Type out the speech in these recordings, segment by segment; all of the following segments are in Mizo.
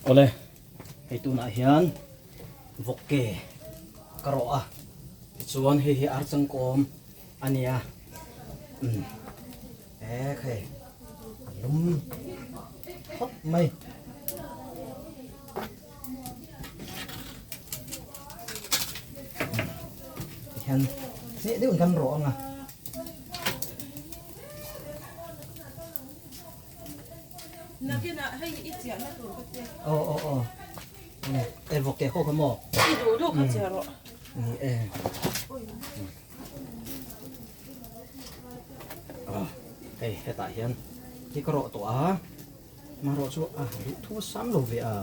Awle, hei tunah hian vawk ke ka rawh a, tichuan hei hi archangkawm a nia, umm ek hei a lum khawp mai. Tihian hneh deuhin kan rawh ang a. Nakinah hei i chiahna tur ka tia. Aw aw aw. E vawk ke ho kha maw? I duh duh kha chiah rawh. Ni e. Hei hetah hian hi ka rawh tawh a. Marawh chu a duh thu sam lo ve a.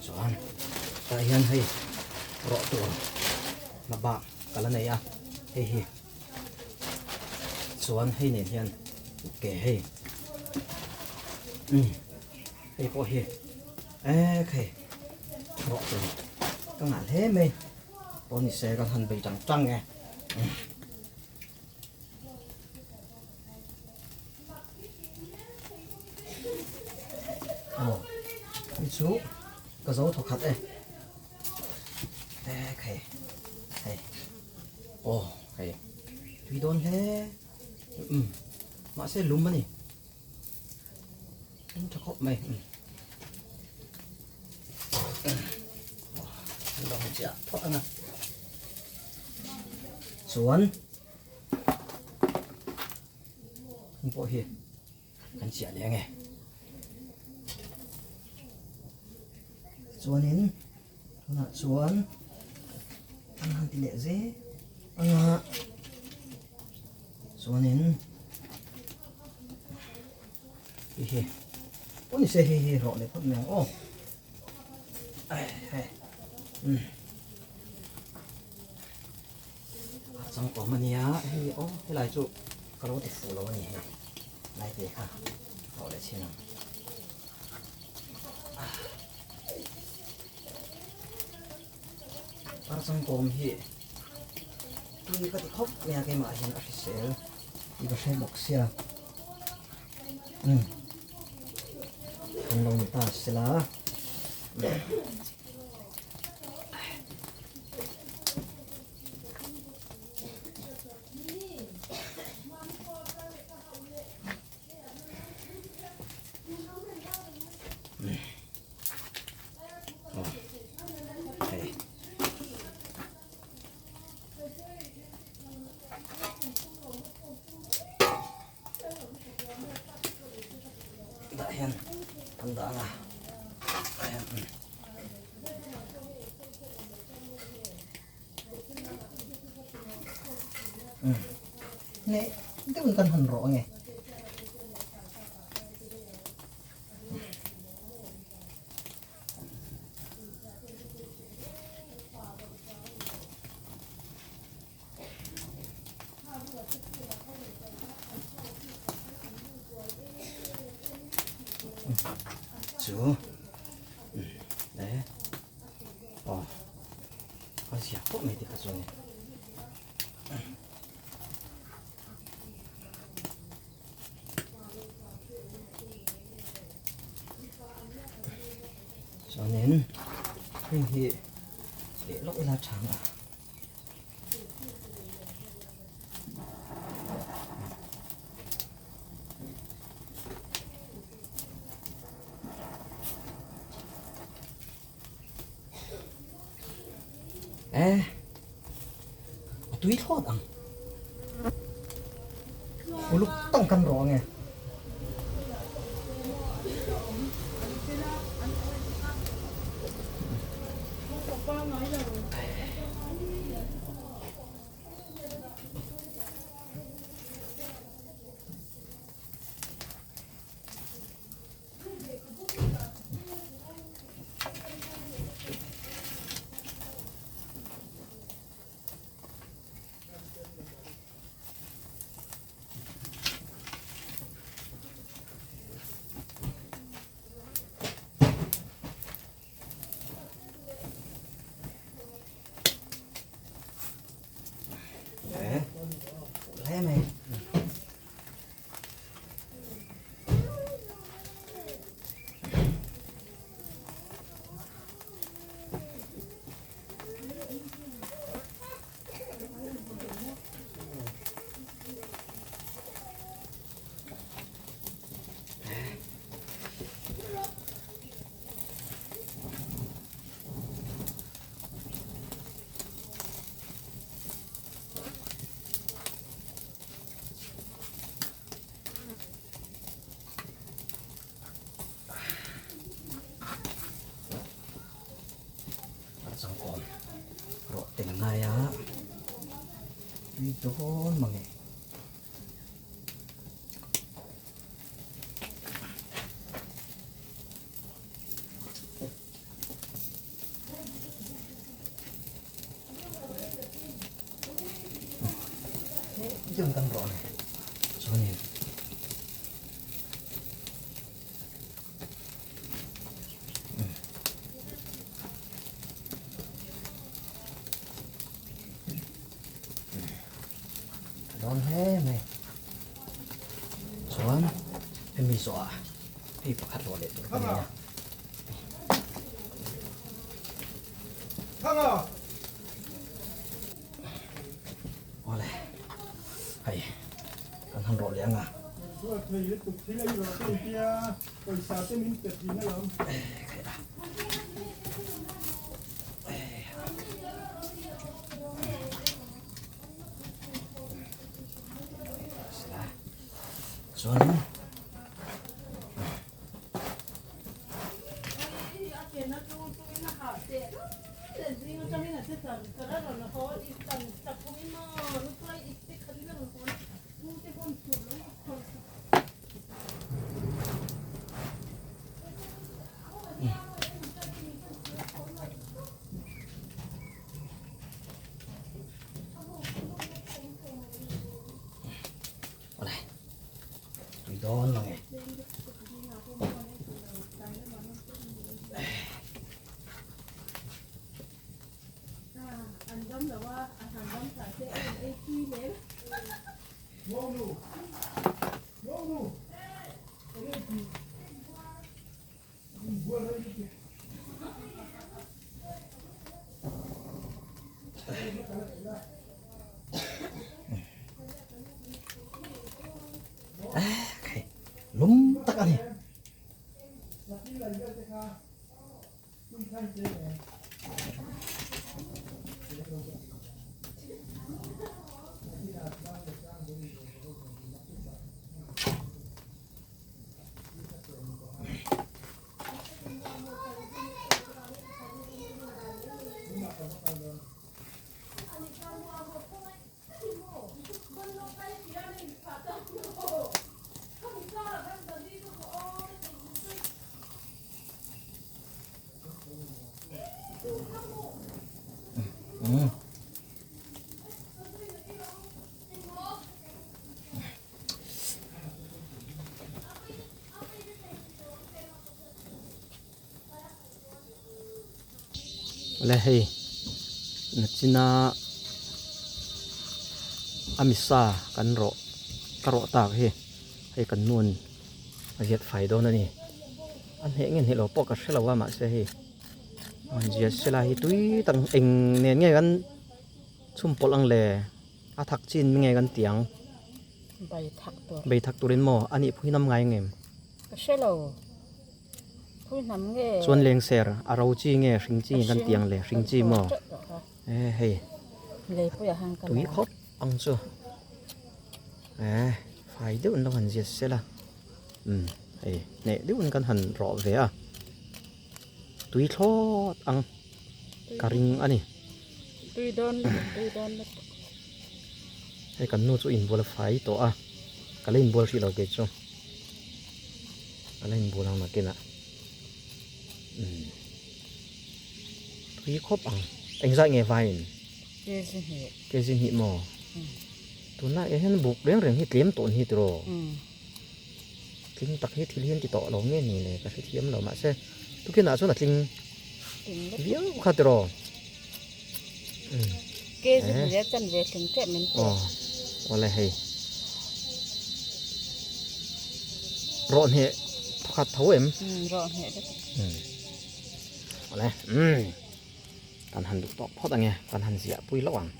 Chuan tah hian hei rawh tur la bak ka la nei a hei hi chuan hei nen hian ke hei hei pawh hi ek hei rawh tur ka ngah hle mai pawh ni se kan han bei tang tang e. Aw hei chu ka zo thaw khat e ek hei hei aw hei tui dawn hle umm mahse lum a ni lum tha khawp mai umm an lo chiah phawt ang a chuan. Heng pawh hi kan chiah leh ange. Chuanin tunah chuan an han ti leh zel anga chuanin hei hi aw ni se hei hi rawh leh phawt mai ang aw. Hei umm. A changkawm a nia hei aw helai chu ka lo ti fuh lo a ni hei lai te kha rawh leh chin ang ar changkawm hi tui ka ti khawp mai a keimah hian a hrisel tih ka hre bawk sia umm kan lo ni ta sela. Dah hian an dah ang a. Nge deuhin kan han rawh ange. Chu le aw a zia khawp mai tikha chuan chuanin heng hi leh lawk ila tha ang a. Eh, a tui thlawt ang. Uluk tang kan rawh ange. dawn mange. Deuh kan rawh a ni chuanin a dawn hle mai chuan hemi zawhah hei pakhat rawh leh tur ka nei a. Awle hei kan han rawh leh ang a. Chuanin Awle tui dawn mange. Lum tak a ni. Le hei nachina a misa kan rawh ka rawh tak hi hei kan nuan a ziat fai dawn a ni a hneh nge hneh lo pawh ka hre lo a mahse hei an ziat sela hi tui tak eng nen nge kan chhum pawlh ang le a thak chin nge kan tih ang. Bai thak tur. Bai thak turin maw? A nih phui hnam ngai ngem? Ka hre lo. Phui hnam nge? Chuan lengser a ro chi nge hring chi nge kan ti ang le? Hring chi maw? E hei. Leipuiah han ka la. Tui khawp ang chu. E fai deuh in lo han ziat sela. Umm hei hneh deuh in kan han rawh ve a. Tui thlawt ang ka ring a ni. Tui dawn lutuk, tui dawn lutuk. Hei kan nu chu inbual a fai tawh a, ka la inbual hrih lo kei chu. Ka la inbual ang nakinah. Umm tui khawp ang. Engzah nge vaiin? Kg hnih. Kg hnih maw? Tunlai ah hian buk reng reng hi tlem tawh ni tiraw? Tling tak hi thil hian ti tawh lo nge ni le ka hrethiam lo mahse tukinah chuan a tling viau kha tiraw aw awle hei rawh hneh pakhat tho em awle kan han duh tawh phawt ange kan han ziah pui loh ang.